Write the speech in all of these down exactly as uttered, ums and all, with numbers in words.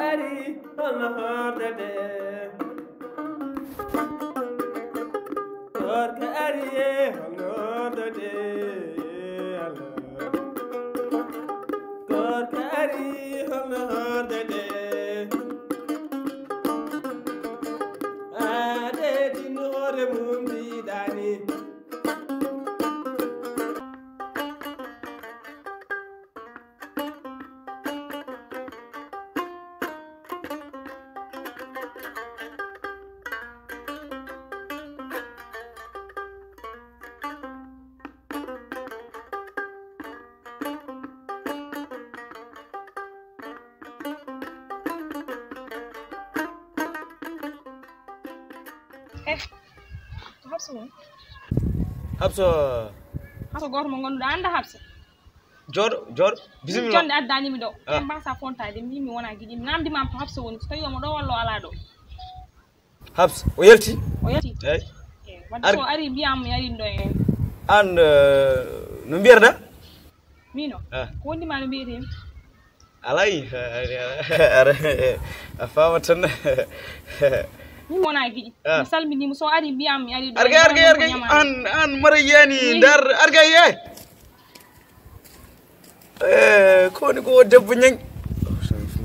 Ari, holno hordete? Gorko ari, e holno hordete? Allah. Gorko ari, holno hordete? Ade din hoore mum diidani. Eh, ko Hafsa woni? Hafsa. Hafsa gooto mo ngannduɗaa, anndaa Hafsa? Jooɗo, jooɗo. Bisimilla. Jonde addanimi ɗo. Ah. En mbasa fontaade, min mi wona giɗi. Mi namdi ma to Hafsa woni. So tawi omo ɗo walla o alaa ɗo. Hafsa, o yalti? O yalti. Eey. Eh, wadde so ari, mbiyaa mi ari ɗo e. Aan, eh, no mbiyata? Mino? Ah. Ko woni ma no mbiyetee mi? Alay, a faama tan. Min wona giɗi. Ah. Mi salminiima, so ari, mbiyaa mi ari ɗo. Arga, arga, arga. An, an mara yani, ndar, arga, ye. Eh, ko woni ko debbo ñaŋ?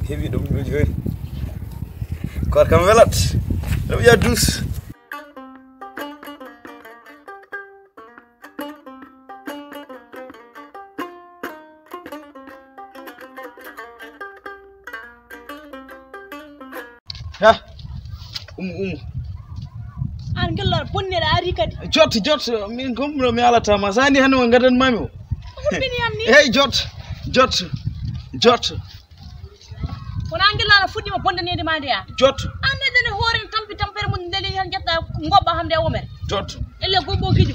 Heɓi ɗum ɗo jooni. Koor kam welat. Ɗum ya dus. Ha. Umu, umu. An gello bonneɗo ari kadi. Jot, jot, min kom mi alata ma. Sani hande mo gadan mami o. Hulɓini am ni. Hey, jot, jot, jot. Wona gello ala fuɗɗima bondanede ma nde ya. Jot. An neɗɗo ne hoore ne tampi tampere mum ndeli hen jetta gobba hande e womere. Jot. Elle gobbo gijo.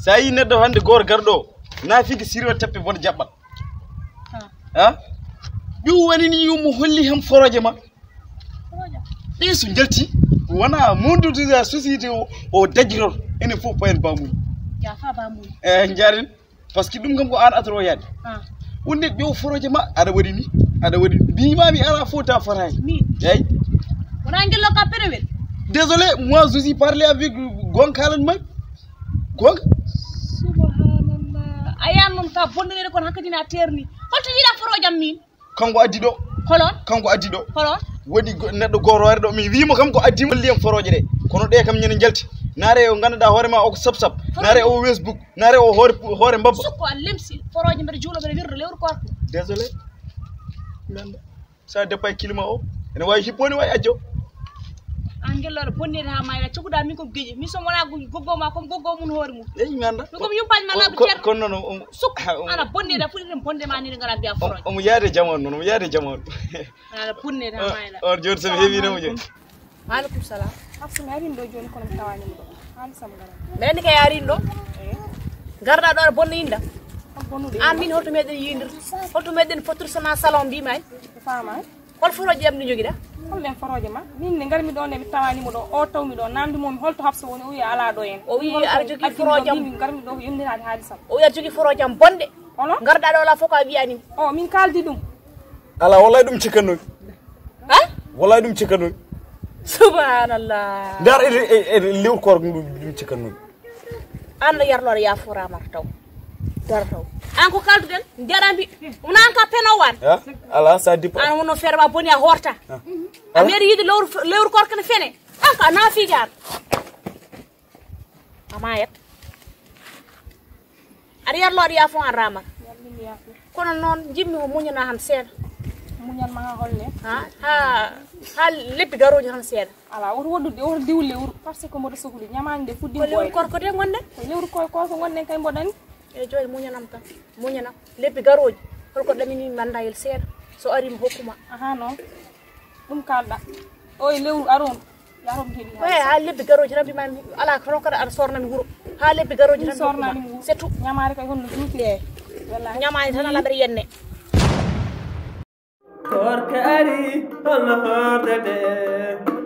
Sa yi neɗɗo hande goor garɗo. Na fiki sirwa tappe bon jaɓɓal. Ha. Ha? Ɗum woni ni yumo holli hem foroje ma. Ɗi so njalti, wona mondude société o, o dajiror. Enen fof payen bamuy. Jafa bamuy. Eh, jaren. Parce que ɗum kam ko an atoro yaade. Ah. Wonde ƴeew foroje ma, aɗa waɗi ni, aɗa waɗi ni. Mbimami ala fof ta fotaani. Min? Eyi. Wona ngel lokka perewel. Désolé, moi je suis parlé avec gonka lan may. Gonka? Subhanallah. Ayan non ka bonde kono hakkadi na terni. Holto yiɗa foroje am min? Kanko addi ɗo. Holon? Kanko addi ɗo. Holon? Woni go-, neɗɗo goto wari ɗo, mi wiimo kam ko addi mo liyam foroje ɗe. Kono ɗe kam ñande njalti. Naare o ganduɗa hoore ma o ko sab sab. Foroje. Naare o Facebook. Naare o hoore, hoore mbabba. Sukko a lemsi foroje mbeɗa juulo mbeɗa wirdo lewru korko. Désolé. Ganda. Ça dépend climat o. Ene wawi hipponi wawi ajjo. An gello aɗa bonnede ha mayɗa, coguɗa min ko geƴe. Min somo wona go-, goggo ma, comme goggo mum hoore mum. Eyi, mi anda. Min comme yumpaji ma naɓe ceerno. Kono noon, um, suk, ah, um, ana bonnede, a fuɗɗiɗen bonde ma ni, ɗe ngara mbiya foroje. Omo yaade jamanu noon, omo yaade jamanu. Aɗa bonnede ha mayɗa. On joni somi heɓino mo joni. Maaleykum salaam. Hafsa, mi arii ɗo jooni kono mi tawaani mo ɗo. Haalisam ngara. Mbeɗa anndi kay a arii ɗo. Eh. Ngarɗa ɗo aɗa bonna yimɓe. Kam bonnude. Aan min holto meɗen yiindir? Holto meɗen fottude so na salon mbiimi? Mi faamaani. Hol foroje am ɗi njogiɗa? Hol ɗen foroje ma? Min ne ngarmi ɗo nde mi tawaani mo ɗo. O tawmi ɗo, namdi mo mi holto Hafsa woni, o wiyi alaa ɗo en. O wiyi aɗa jogii foroje am. Min ngarmi ɗo ko yondiraade haalisam. O wiyi aɗa jogii foroje am bonɗe. Hono? Ngarɗa ɗo la fof ko a wiyaani mi. O, min kaaldi ɗum. Alaa, wallahi ɗum cikkanoy. Ha? Wallahi ɗum cikkanoy. Subhanallah. Ndar e, e, e lewru koor ɗum, ɗum cikkanoy. An no yarlore ya furama taw. Dar taw. An ko kalduɗen, ndera mbi, wona an ka peno wan. Ha? Alaa, ça dépend. An wono feere ma boni a horta. Ha. A meeri yiide lewru, lewru koor kene fene. An ka na fiigaan. A maayat. Aɗa yarloo aɗa yaafo an Ramata. Yallah mi yaafo. Kono noon, njiɗmi ko muñana han seeɗa. Muñan ma haa holne? Ha, ha, ha lebbi garooji han seeɗa. Alaa, woto woɗɗude, woto diwle wuro, par ce que mboɗo sokli ñamaande nde fuɗɗi. Ko lewru korko de ngonɗen? Ko lewru koy, koy ko ngonɗen kay mboɗani. E jooni muñanam tan, muñanam. Lebbi garooji, holko ɗamini mi annda yel seeɗa. So ari mi hokkuma. Aha, noon. Ɗum kaalɗa. O e lewru aroon. Yarom heɓi. Ko he haa lebbi garooji tan mbima mi alaa kono kadi aɗa sornami wuro. Haa lebbi garooji tan sornami wuro. C'est tout. Ñamaare kay honno juuti. Eh. Wallahi. Ñamaani tan alaa mbeɗa yenne. Koor ka ari, holno hordete?